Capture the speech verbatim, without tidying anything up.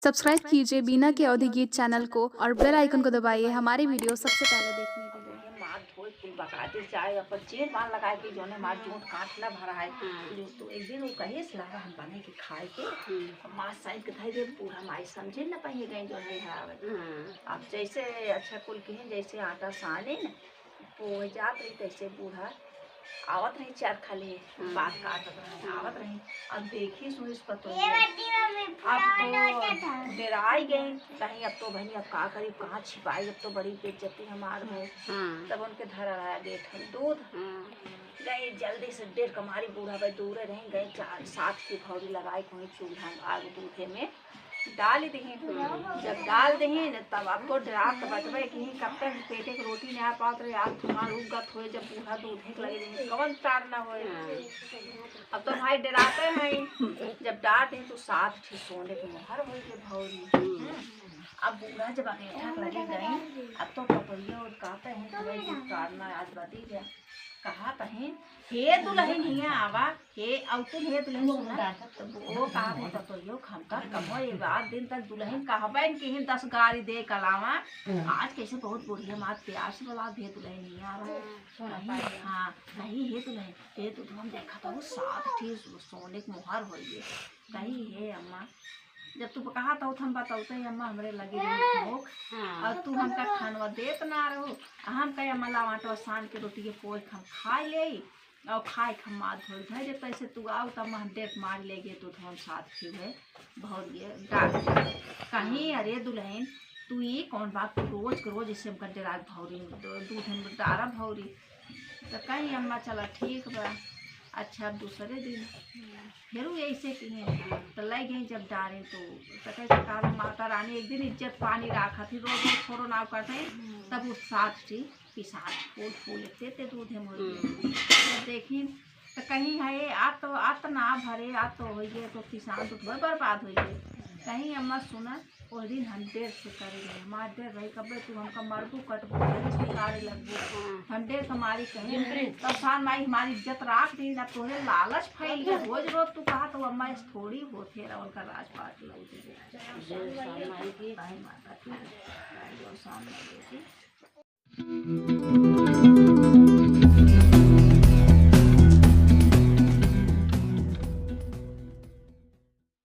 सब्सक्राइब कीजिए बीना के अवधी गीत चैनल को और बेल आइकन को दबाइए हमारी वीडियो सबसे पहले देखने के लिए। ये मार धोए कुल बकायदे जाए, अपन चेन बांध लगाए के जौने मार जोंट कांट ना भरा है। हाँ। जो तो एक दिन वो कहे से लावा हम बने के खाए के, हम्म। मार साइड के धरे दे, बूढ़ा माई समझे न पाइए गए जो है, हाँ। हाँ। अब जैसे अच्छा कुल किहे जैसे आटा साने न, पोहे जात रही तैसे बूढ़ा आवत रही चरखा ले, हम्म। बात काटत रही, आवत रही। अब देखी सुनिस पतोहिया। ये बड्डी मम्मी अब फुलावा तो नोचत है। डेराई गई, कहीं अब तो बहनी अब का करी, कहाँ छिपाई, अब तो बड़ी बेइज्जती हमार भई। हम्म। तब उनके धरा रहा गेट हम दूध। हम्म। गई जल्दी से डेर कमारी बूढ़ा भाई दूरे रही, गई चार सात की भौरी लगाई कोई चूल्हा आग दूधे में डाल दही। जब डाल दही न, तब आपको डरात बटवे कि कब तक पेटे के रोटी नहीं आ पात रहे, आप तुम्हार उगत होए, जब बूढ़ा दूधे के लगे दही, कौन तार ना होए। अब तो भाई डराते हैं, जब डाल दही तो सात ठी सोने के मोहर होई के भौरी। अब बूढ़ा जब अंगीठा के लगे गई, अब तो पतोहिया और कहते हैं कि भाई, तार ना आज बदी गया। कहा तही, "हे दुलहिन हिया आवा, हे अउतुन, हे दुलहिन सुना।" तो वो कहा थे पतोहियो, "हम का कहो, एक आध दिन तक दुलहिन कहबे न किहिन दस गारी दे के अलावा, आज कैसे बहुत बढ़िया मात प्यार से बोला, हे दुलहिन हिया आवा।" कही, हाँ, कही, "हे दुलहिन, हे तो हम देखा था, वो सात ठी सोने के मोहर होइए।" कही, "हे अम्मा, जब तू कहा था, हम बतौते ही अम्मा हमरे लगे रही भूख, हाँ। और तू हमका खानवा देत ना रहो, हम कहे अम्मा लावा तो सान के रोटी के पोए हम खा ले।" और खाए के हम मार धोए धोए जब तैसे तू आओ तब हम डेट मार ले गए तो हम साथ फिर है भौरिए डाल। कहीं, "अरे दुलहिन, तू ई कौन बात, तू रोज के रोज इसे हमका डेरा भौरी, दू दिन डारा भौरी।" तो कहीं, "अम्मा चला ठीक बा।" अच्छा, अब दूसरे दिन फिर वो ऐसे किहे, तो ले गई जब डारे तो, तो कहे, "का माता रानी एक दिन इज्जत पानी राखा थी, रोज रोज छोड़ो ना करते।" तब वो सात ठी पिसान फूल फूल एते एते दूध है मोर। हम्म। जब देखी तो कहीं है, "आ तो, आ तो ना भरे, आ तो होइए, तो पिसान तो थोड़े बर्बाद होइए।" कहीं, "अम्मा सुना, वो दिन हम डेर से करे रहे, हमार डेर रही, कबे तू हमका मरबू कटबू, डेर से गाड़े लगबू।" हाँ। हम डेर से मारी कहीं, जिंदगी। "तो सान माई हमारी इज्जत राख दी ना, तोहरे लालच फैल गया, रोज रोज तू कहा तो अम्मा ऐसे थोड़ी होते रहा, उनका राजपाट लग गया।" जय श्याम माई की। जय माता की, जय श्याम माई की।